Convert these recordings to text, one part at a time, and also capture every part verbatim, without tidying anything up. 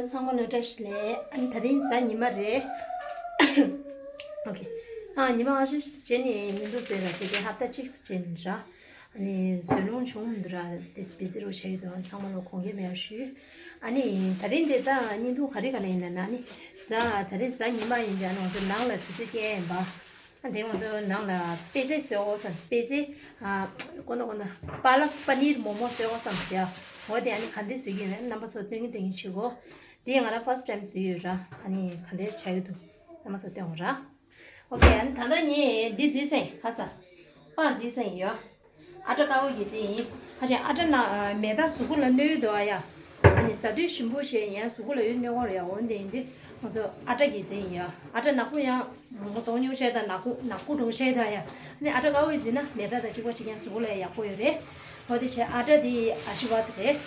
ཚང་མ་ལ་བཀྲ་ཤིས་བདེ་ལེགས། ཨ་ནི་དེ་རིང་གཟའ་ཉི་མ་རེད། ཨོ་ཁེ། ཨ་ཉི་མ་ཨ་ཤི་ཤི་བྱས་ནས་མི་འདུག་ཟེར་ལ་དེ་གའི་ཧབ་ཏ་གཅིག་ཙམ་བྱས་ནས་ར། ཨ་ནི་བཟོས་ལོང་བྱུང་མི་འདུག་ར། དེ་བི་ཟི་རུ་བྱས་ཡོད་དོ། ཚང་མ་ལ་དགོངས་འགལ་མེད་པ་ཞུ། ཨ་ནི་དེ་རིང་དེ་ད་བརྙན་ཐུང་ག་རེ་ག་ལ་ཡིན་ལ་ན། ཨ་ནི་གཟའ་དེ་རིང་གཟའ་ཉི་མ་ཡིན་ཙང་ང་ཚོ་ནང་ལ་དུས་ཚོད་སྐྱེལ་ཡིན་པ། ཨ་དེ་ང་ཚོ་ནང་ལ་པེ་ཙེ་བཟོས་འོ་བསམ། པེ་ཙེ་ཨ་ཀོ་ན་ཀོ་ན་པ་ལག་པ་ནིར་མོ་མོ་བཟོས་འོ་བསམ་ཟེར། འོ་དེ་ཨ་ནི་ག་འདྲ་བཟོས་ཀྱི་ཡོད་མེད་རྣམ་པ་ཚོ་སྟོན་གྱིན་སྟོན་གྱིན་བྱེད་གོ། དེ་ང་རང་ཕར་སི་ཊི་ཊའིམ་བཟོས་ཡོད་ར། ཨ་ནི་ག་འདྲ་བྱ་ཡོད་འདུག་རྣམ་པ་ཚོ་སྟོན་འོ་ར། ཨོ་ཁེ། ཨ་ནི་ད་ལྟ་ངས་འདི་བརྫིས་ཚར་ཡིན། ཁ་ས་པང་བརྫིས་ཚར་ཡིན་ཡོ། ཨ་ཊ་དཀར་པོ་གི་བརྫིས་ཡིན། ཁ་ཅིག་ཨ་ཊ་ན་མེ་ད་གཟུགས་པོ་ལ་གནོད་ཡོད་དོ་ཨ་ཡ། ཨ་ནི་གཟའ་དུས་ཞིམ་པོ་བྱས་ཡང་གཟུགས་པོ་ལ་ཡོད་གནོད་གོ་རེད་ཡ། འོན་ཏེ་ཡིན་དུས་ང་ཚོ་ཨ་ཊ་གི་བརྫིས་ཡིན་ཡ། ཨ་ཊ་ནག་པོ་ཡང་མང་པོ་གཏོང་མྱོང་བྱས་དང་ནག་པོ་ནག་པོ་འགྲོ་བྱས་དང་ཡ། ཨ་ནི་ཨ་ཊ་དཀར་པོ་གི་བརྫིས་ན་མེ་ད་དང་གཅིག་པ་གཅིག་རྐྱང་གཟུགས་པོ་ལ་ཡག་པོ་ཡོད་རེད། འོ་དེ་བྱས་ཨ་ཊ་དེ་ཨ་ཤི་ཝ་ད་རེད།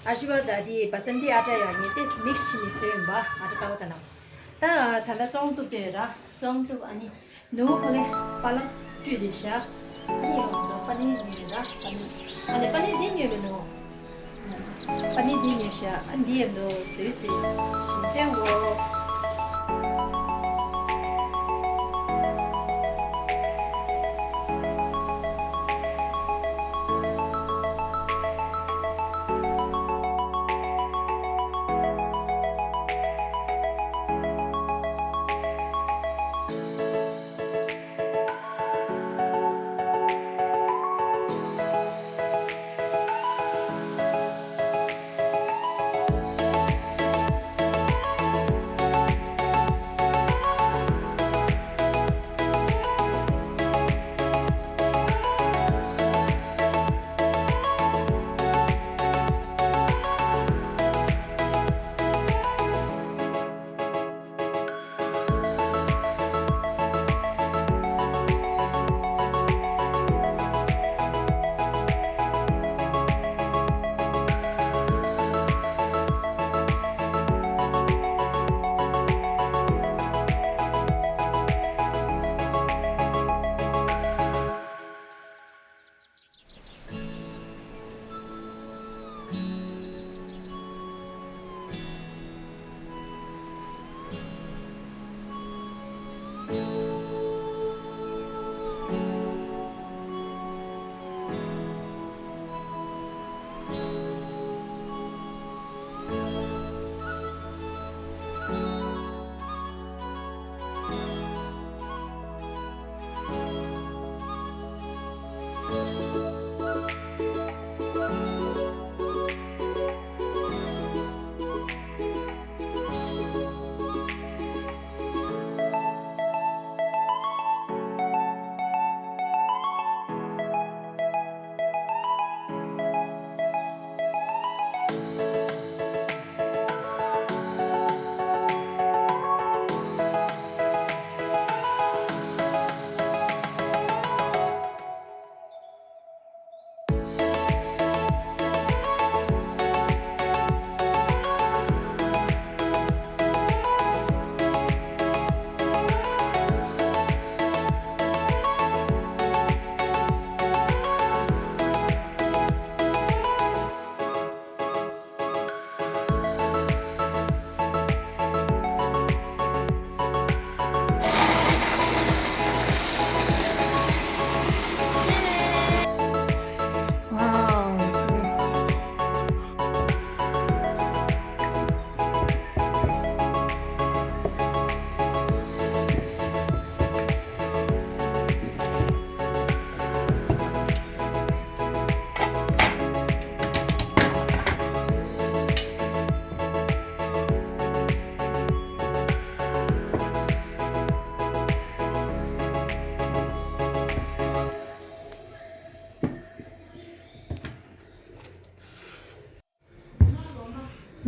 ཨ་ཤི་ཝ་ད་དེ་བ་སན་ཏི་ཨ་ཊ་ཡ་ངས་ཏེས་མིག་སི་བྱས་ནས་བཟོས་ཡིན་པ། ཨ་ཊ་དཀར་པོ་དང་ནག་པོ། ད་ད་ལྟ་བཙོང་བཏུབ་བསྡད་ཡོད་ར། བཙོང་བཏུབ། ཨ་ནི་ནུ་བོ་ཕ་གི་པ་ལག་བཀྲུས་ཏེ་བཞག་ཨ་ནི་ཡང་ནུ་བོ་པ་ནི་ཉོས་ཡོད་ར། པ་ནི། ཨ་ནི་པ་ནི་འདི་ཉོས་པའི་ནུ་བོ། པ་ནི་འདི་ཉོས་བཞག་ཨ་འདི་ཡང་ནུ་བོ་བཟོས་ཚེ་ཞིམ་སྟོན་གོ།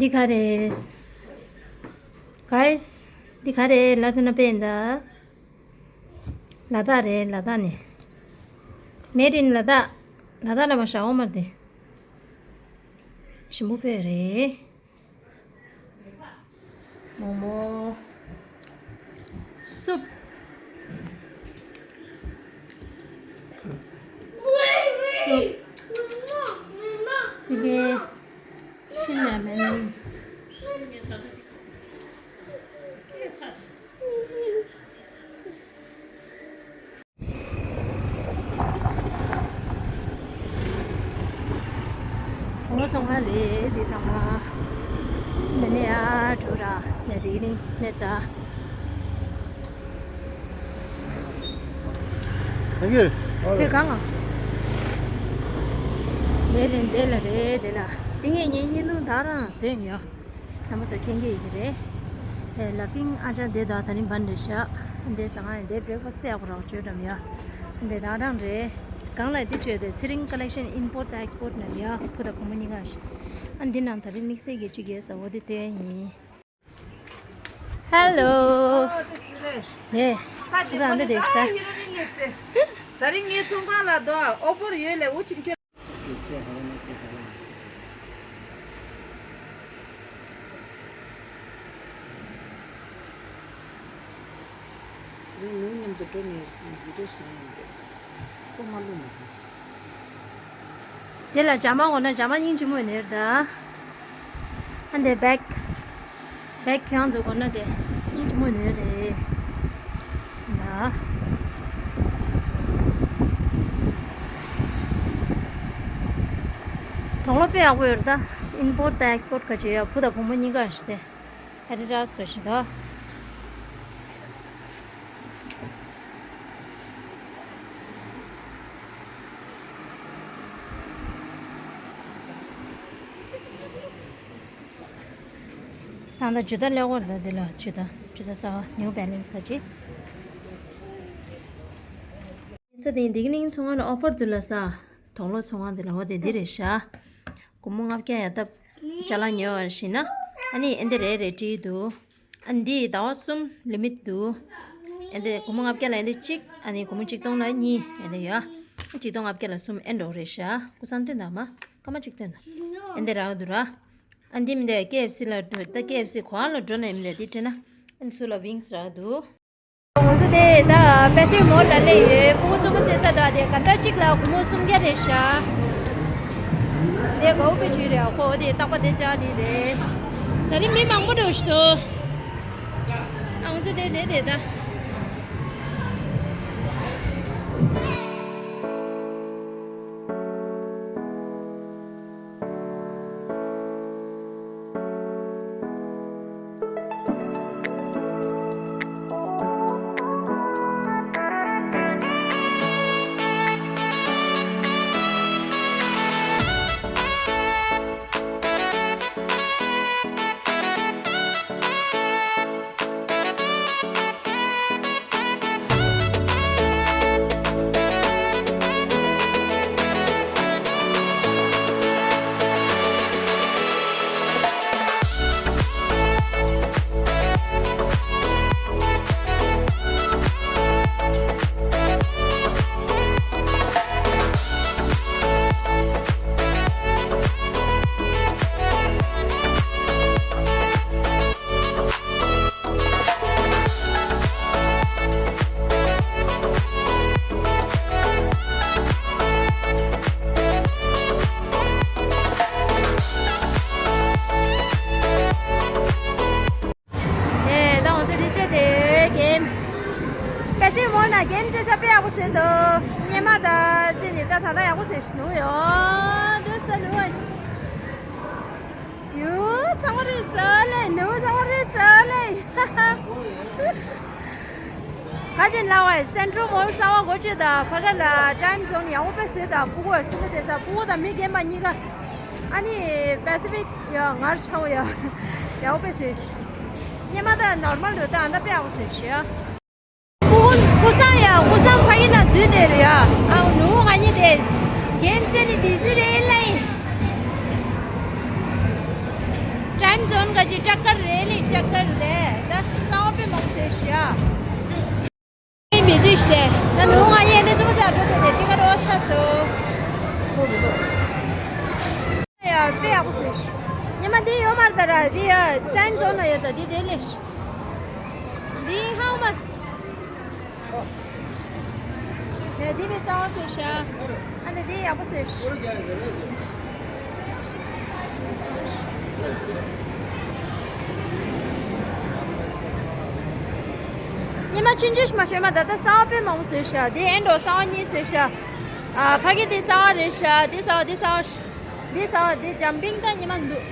འདི་ག་རེད། Guys། འདི་ག་རེད། ལ་ཐ་ན་པེན་ད། ལ་དྭགས་རེད། ལ་དྭགས་ནས། Made in ལ་དྭགས། ལ་དྭགས་ལ་མ་ཤ་འོ་མར་དེ། ཞིམ་པོ་དཔེ་རེད། མོག་མོག་སུབ། སུབ། སི་པན། ཤིན་ར་མེན། ཚོང་ཁང་རེད་འདི་ཚང་མ། འདི་ནས་ཨ་འགྲོ་ར་ནས་དེ་རིང་ནས་ས། Thank you. བོད་གང་ལ། དེ་ལས་འདི་ལ་རེད་དེ་ལ། དེ་ངས་ངའི་བརྙན་ཐུང་དག་རང་བཟོས་ཡོད། རྣམ་པ་ཚོ་མཁྱེན་གྱི་ཡོད་ཀྱི་རེད། ཨེ་ལ་ཕིང་ཨ་ཅག་འདི་དག་ད་རིང་བན་རེད་ཤག་འདི་ཟ་ཁང་ཡིན་འདི་བྷི་རེག་ཕ་སི་དཔེ་ཡག་པོ་རག་བཅོས་འགྲམ་ཡ། འདི་དག་རང་རེད། གང་ལ་འདི་བཅོས་ཏེ་ཚེ་རིང་ཀ་ལེག་ཤན་ཨིམ་པོར་ཊི་ཨེགས་པོར་ཊི་ནས་ཡ་བུ་དང་བུ་མོ་གཉིས་ཀ་ཞིག་ཨ་འདི་ནང་ད་རིང་དམིགས་བསལ་གྱི་གཅིག་ཡོད་ས་འོ་དེ་སྟོན་ཡིན། ཧེ་ལོ། ཨོ་དེ་སུ་རེད། ནས་ད་ཁོ་ཚོ་ཨ་འདི་རེད་ཤག་ད་ཧི་རོ་རིན་ལེ་སྟེ། ད་རིང་ངའི་ཚོང་ཁང་ལ་དོ་ཨོ་ཕར་ཡོད་ལས་འུ་ཅིག་ཁྱོད། དེ་རིང་ནུ་མཉམ་དུ་འགྲོ་ནས་བི་ཌིའོ་བཟོ་ཡིན་འདུག་ཁོ་མ་བླུགས་མ་ཐུབ། དེ་ལ་ཇ་མ་འོ་ན་ཇ་མ་སྙིང་རྗེ་མོ་ནེར་ད། ཨ་འདི་བེག་བེག་ཁྱང་ཚོ་འོ་ན་དེ་སྙིང་རྗེ་མོ་ནེར་རེད། ད། དོག་ལོ་དཔེ་ཡག་པོ་ཡོད་རེད་ད། ཨིམ་པོར་ཊི་དང་ཨེགས་པོར་ཊི་ག་ཅི་ཡོད་བུ་དང་བུ་མོ་གཉིས་ཀ་ཞིག་སྟེ། ཨ་ཌི་ཌ་སི་ག་ཞིག་ད། ད་ལྟ་ཇུ་ཏ་ལེགས་པར་ད་འདི་ལ་ཇུ་ཏ་ཇུ་ཏ་གསར་པ་ནིའུ་བེ་ལན་སི་ག་ཅི། ས་དེ་འདི་གི་ནིང་ཚོང་ཁང་ལ་ཨོ་ཕར་འདུག་ལ་ས། དོག་ལོ་ཚོང་ཁང་འདི་ལ་འོ་དེ་འདི་རེད་ཤག་སྒོར་མོ་ལྔ་བརྒྱ་ཡ་ད་ཅ་ལག་ཉོས་པར་ཤི་ན། ཨ་ནི་ཨེ་འདི་རེ་རེ་བྲིས་འདུག་ཨ་འདི་ཟླ་བ་གསུམ་ལི་མིཊ་འདུག་ཨེ་འདི་སྒོར་མོ་ལྔ་བརྒྱ་ལ་ཨེ་འདི་གཅིག་ཨ་ནི་སྒོར་མོ་གཅིག་སྟོང་ལ་གཉིས་ཨེ་འདི་ཡོད། ཨ་གཅིག་སྟོང་ལྔ་བརྒྱ་ལ་གསུམ་ཨེ་འགྲོ་རེད་ཤག་སྐུ་སང་སྟོན་དང་མ་སྐར་མ་གཅིག་སྟོན་དང་ཨེ་འདི་རག་འདུག་ར། ཨ་འདི་མི་འདི་ཀེ་ཨེཕ་སི་ལ་འགྲོ་ད་ཀེ་ཨེཕ་སི་གོང་ལ་འགྲོ་ནས་མི་འདི་འདི་དྲན་ན་ཨ་ནི་ཚུར་ལ་ཝིང་སི་རག་འདུག་ང་ཚོ་དེ་ད་པེ་སི་ཕིག་མོལ་ལ་སླེབས་ཡོད། ཕྲུ་གུ་རྩེད་མོ་རྩེ་ས་དང་དེ་ག་འདྲ་གཅིག་ལ་སྒོར་མོ་སུམ་བརྒྱ་རེད་ཤག་དེ་གའུ་པེ་ཆུ་རེད། ཁོ་དེ་རྟག་པ་དེ་ཅག་ནི་རེད། ད་རིང་མི་མང་པོ་འགྲོ་ཞིག་འདུག་ཨ་ང་ཚོ་དེ་དེ་དེ་ད། ཨེ་ད་འོ་ཙི་རི་ཙེ་དེ་གེམ། པེ་སི་མོལ་ན་གེམ་རྩེ་ས་དཔེ་ཡག་པོ་བཟོས་འདུག་སྔོན་མ་དང་རྩེ་ནས་ད་ད་ལྟ་ཡག་པོ་བཟོས་ཤག་ནུ་ཡོ། འགྲོ་ས་ནུ་བ་ཞིག་ཡུ། ཚང་མ་རེད་ས་ལེ། ནུ་ཚང་མ་རེད་ས་ལེ། ཁ་ཆེ་ལ་བ་སེན་ཊྲལ་མོལ་གསར་པ་སྒོ་ཕྱེ་དང་ཕ་ག་ལ་ཊའིམ་ཛོན་ཡག་པོ་དཔེ་བཟོས་དང་ཕྲུ་གུ་རྩེད་མོ་རྩེ་ས། ཕྲུ་གུ་དང་མི་རྒན་པ་གཉིས་ཀ། ཨ་ནི་པེ་སི་ཕིག་ཡ་ངར་ཆགས་ཡ་ཡག་པོ་དཔེ་བཟོས་ཤག་སྔོན་མ་ད་ནོར་མལ་རེད། ད་ཨ་ད་དཔེ་ཡག་པོ་བཟོས་ཤག་ཀུ་ཀུ་སང་ཡ། ཀུ་སང་ཕ་གི་ན་འཛུལ་དེ་རེད་ཡ། ཨའོ་ནུ་ང་གཉིས་དེ་གེམ་རྩེ་ནི་བི་ཟི་རེད་ལེ། ཊའིམ་ཛོན་ག་ཅི་ཊག་ཀར་རེད་ལེ། ཊག་ཀར་རེད། ད་གསར་པ་དཔེ་མང་ཟེར་ཤག་མི་འདུག་ཟེར། ད་ནུ་ང་གཉིས་ནི་ཙུམ་ཟ་འགྲོ་དེ་དེ་ཅི་ག་རོ་ཆགས་སོ། ཡ་དཔེ་ཡག་པོ་བཟོས་ཤག་སྔོན་མ་འདི་ཡོད་མ་རེད་ད་ར། འདི་ཡ་ཊའིམ་ཛོན་ན་ཡོད་ད། འདི་རེད་ལེ་ཤག་འདི་ཧའུ་མ་ཆི། ནས་འདི་དཔེ་གསར་པ་བཟོས་ཤག་ཨ་ནི་འདི་ཡག་པོ་བཟོས་ཤག་སྔོན་མ་ཆུང་ཆུང་ཞིག་མ་ཤོད་མ། ད་ལྟ་གསར་པ་དཔེ་མང་པོ་བཟོས་ཤག་འདི་ཨེ་འགྲོ་གསར་པ་གཉིས་བཟོས་ཤག་ཨ་ཕ་གི་འདི་གསར་པ་རེད་ཤག་འདི་གསར་པ་འདི་གསར་པ་ཤག་འདི་ཟ་བ་འདི་འཇམ་པིང་དང་ཉི་མ་འདུག་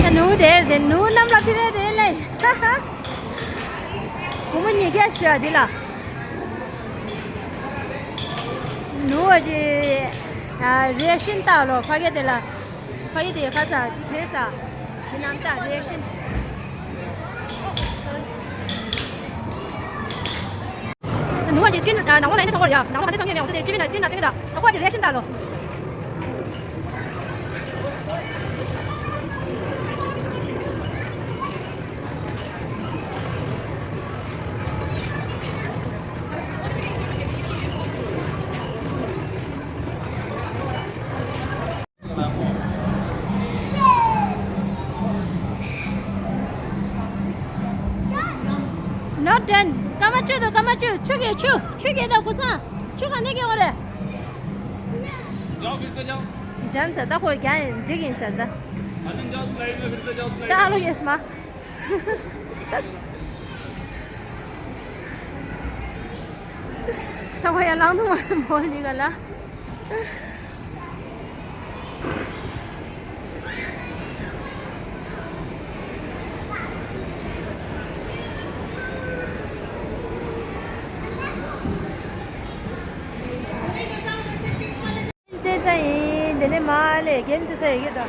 ད་ནུ་དེ་དེ་ནུ་རྣམས་ལ་ཕི་རེ་རེ་ལེ། བུ་མོ་ཉིས་ཀ་ཤི་བ་འདི་ལ། ནུ་བ་ཅི། རི་ཨེག་ཤིན་ལྟ་ལོ་ཕ་གི་དེ་ལ། ཕ་གི་དེ་ཁ་ས་དེ་ས། དེ་ནང་ལྟ་རི་ཨེག་ཤིན། ནུ་བ་ཅི་སི་ཀིན་ནང་བ་ལ་ཡིན་ཐོག་ཡ། ནང་བ་ག་ནས་ཐོག་ཡ་ནས་འོང་དེ་ཅི་བི་ན་སི་ཀིན་ན་ཐོག་ཡ། ཐོག་པ་ཅི་རི་ཨེག་ཤིན་ལྟ་ལོ། Not done. སྐར་མ་བཅུ་དང་སྐར་མ་བཅུ། ཆུ་གས་ཆུ། ཆུ་གས་ད་ཁུ་སང་། ཆུ་ག་ནས་གས་འོ་རེད། जाओ फिर से जाओ। Done ཟེར་ད་ཁོ་རྒྱ་ཡིན་འགྲིག་ཡིན་ཟེར་ད། अनंत जाओ स्लाइड में फिर से जाओ ད་ཨ་ལོ་स्लाइड में। ཡེས་མ། ད་ཁོ་ཡང་ལང་དུ་མ་མོལ་ནི་ག་ལ། ཙེ་ཙེ་ཡིན། དེ་ནས་མ་ལས་རྒན་ཙེ་ཙེ་ཡོད་ཀྱི་ད།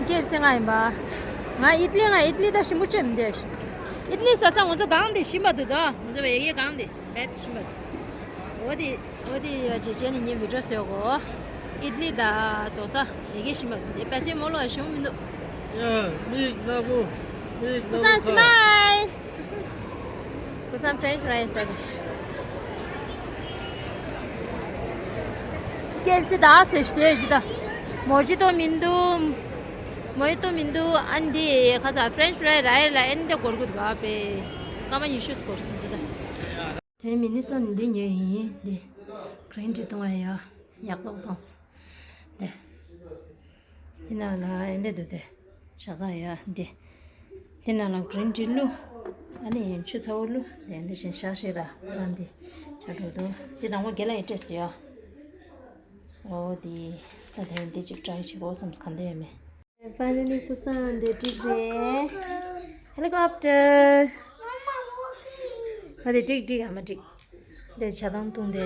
སྐྱེས་ཚེ་ང་ཡིན་པ། ང་ཨིཏ་ལི་ང་ཨིཏ་ལི་ད་ཞིམ་པོ་ཅེམ་དེ། ཨིཏ་ལི་ཟ་ས་ང་ཚོ་གང་དེ་ཞིམ་པ་འདུག་ད། ང་ཚོ་བའི་ཡེ་གང་དེ་བེད་ཞིམ་པ་འདུག་འོ་དེ་འོ་དེ་ཡ་ཅེ་ཅེ་ནི་ངའི་བི་ཌིའོ་བཟོས་གོ། ཨིཏ་ལི་ད་དོ་ས་ཡེ་གེ་ཞིམ་པ་འདུག་དེ་པེ་སེ་མོ་ལོ་ཞིམ་མི་འདུག་ཡ་མིག་སྣ་བུ། མིག་སྣ་བུ། ཁུ་སང་སི་མའིལ། ཁུ་སང་ཕྲེན་ཆི་ཕ་རའི་ཟ་གི་ཤི། ཀེ་ཨེཕ་སི་ད་ཟེར་ཞི་དེ་ཞི་ད། མོ་ཇི་ཏོ་མི་འདུག་མོ་ཇི་ཏོ་མི་འདུག་ཨ་འདི་ཁ་ས་ཕྲེན་ཆི་ཕ་རའི་ར་ཡེ་ལ་ཨེ་འདི་སྐོར་གུད་ག་པེ། སྐར་མ་ཉི་ཤུ་སྐོར་སོང་ཞི་ད། དེ་མི་ནི་སོ་ནི་འདི་ཉོས་ཡིན་འདི། གྷི་རིན་ཊི་གཏོང་བ་ཡ། ཡག་པོ་གཏོང་སོང་། འདི། འདི་ནང་ལ་ཨེ་འདི་འདུག་སྟེ། ཞག་དང་ཡ་འདི། འདི་ནང་ལ་གྷི་རིན་ཊི་བླུགས། ཨ་ནི་ཆུ་ཚ་བོ་བླུགས། དེ་འདི་བཞིན་བཞག་ཤེས་ར་རང་འདི། ཆ་འགྲོ་འདུག་འདི་དང་པོ་རྒན་ལགས་ཡི་སྤྲད་སོང་ཡ། འོ་འདི། ད་དེ་འདི་ཅིག་ཊ་རའི་བྱེད་དགོས་བསམ་གང་འདོད་ཡོད་མེད། ཕའི་ནལ་ལི་ཁུ་སང་འདི་འགྲིག་རེད། ཧེ་ལི་ཀོབ་ཊར། ཨ་འདི་འགྲིག་འགྲིག་ཨ་མ་འགྲིག་འདི་ཇ་དང་བཏུང་དེ།